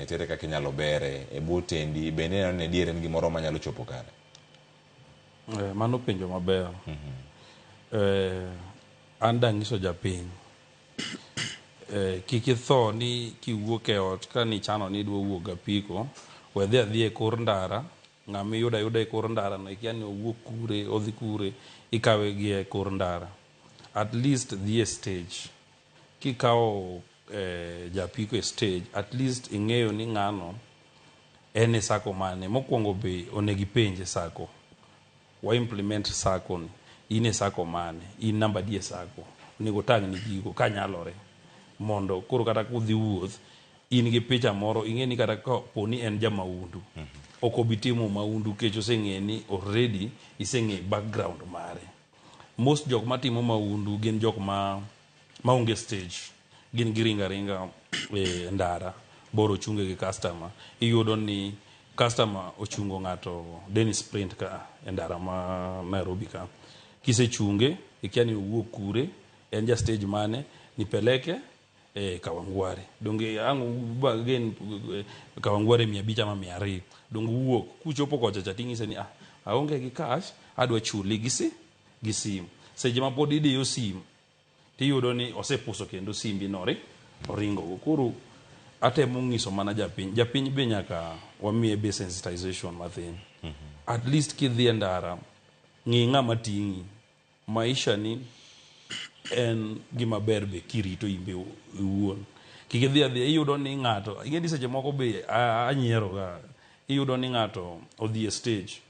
helmet ere kaka inyalo bere e bwo tendi bende ineno ni adier en gimoro manyalo chopo kare? Mano penjo maber. An danyiso japiny kik itho ni kiwuok e ot ka nichano ni idwa wuok gapiko, we dhi adhiya e kor ndara, ng'ama iyudo ayuda e kor ndara no ikia ni owuok kure, odhi kure, ikawe gi e kor ndara. At least dhi e stage. Kikawo japiko e stage, at least ing'eyo ni ng'ano en e sacco mane. Mokwongo be onego ipenje sacco. Wa implement sacco ni. In e sacco mane? In namba adi e sacco? Onego otang'ni gigo kanyalore. Mondo koro kata kudhi wuoth, in gi picha moro, ing'e ni kata kapo ni en jamaundu, ok obi timo maundu kech oseng'e ni already iseng'e background mare. Most jok matimo maundu gin jok ma maonge stage. Gin giringa ringa e ndara, boro ochunge gi customer. Iyudo ni customer ochungo ng'ato Dennis Sprint ka e ndara ma Nairobi ka. Kisechunge, ikia ni owuok kure, en ja stage mane, nipeleke e Kawangware. Donge ang' bargain Kawangware 500 ama 200. Donge uwuok, kuchopo kocha cha ting'ise ni ah, aonge gi cash, adwa chuli gi si gi sim. Seche ma pod idiyo sim, tiyudo ni osepuso kendo simbi no oringo go. Koro atemo ng'iso mana japiny, japiny be nyaka wamiye be sensitization mathin. At least kidhi e ndara, ng'i ng'ama ting'i. Maisha ni en gima ber be kirito in be iwuon. Kik idhi adhiya, iyudo ni ng'ato, ing'e ni seche moko be anyiero ga, iyudo ni ng'ato odhi e stage,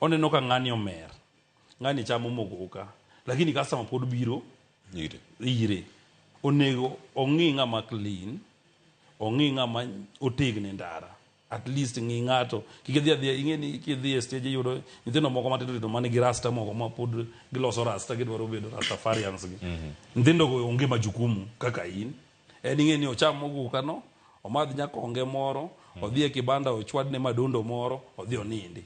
oneno ka ng'ani omer, ng'ani chamo mogoka, lakini customer pod biro Ire. ire. Onego ong'i ng'ama clean, ong'i ng'ama otegno e ndara. At least ng'i ng'ato. Kik idhi adhiya, ing'e ni kidhi e stage iyudo nyithindo moko matindo tindo man gi rasta moko ma pod giloso rasta gidwaro bedo rastafarians gi. Nyithindo go onge majukumu kaka in. En ing'e ni ocham moguka no, omadh nyakonge moro, odhi e kibanda ochwadne madundo moro, odhi onindi.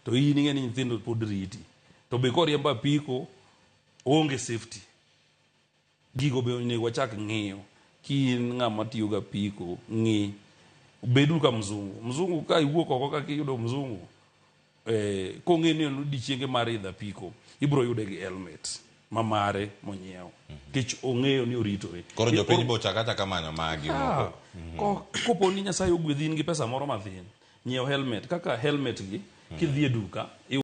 To in ing'e ni nyithindo pod riti. To be koriembo apiko, oonge safety. Gigo be onego wachak ng'iyo. Ki in ng'ama tiyo ga apiko, ng'i. Beduru ka mzungu. Mzungu ka iwuok oko ka kiyudo mzungu, kong'e ni en odiochienge mar idho apiko, ibiro yude gi helmet ma mare monyiew. Nikech ong'eyo ni oritore. Koro jopiny bo chak achaka manyo magi moko. Kopo ni Nyasaye ogwedhi in gi pesa moro mathin, nyiew helmet. Kaka helmet gi, kidhi e duka,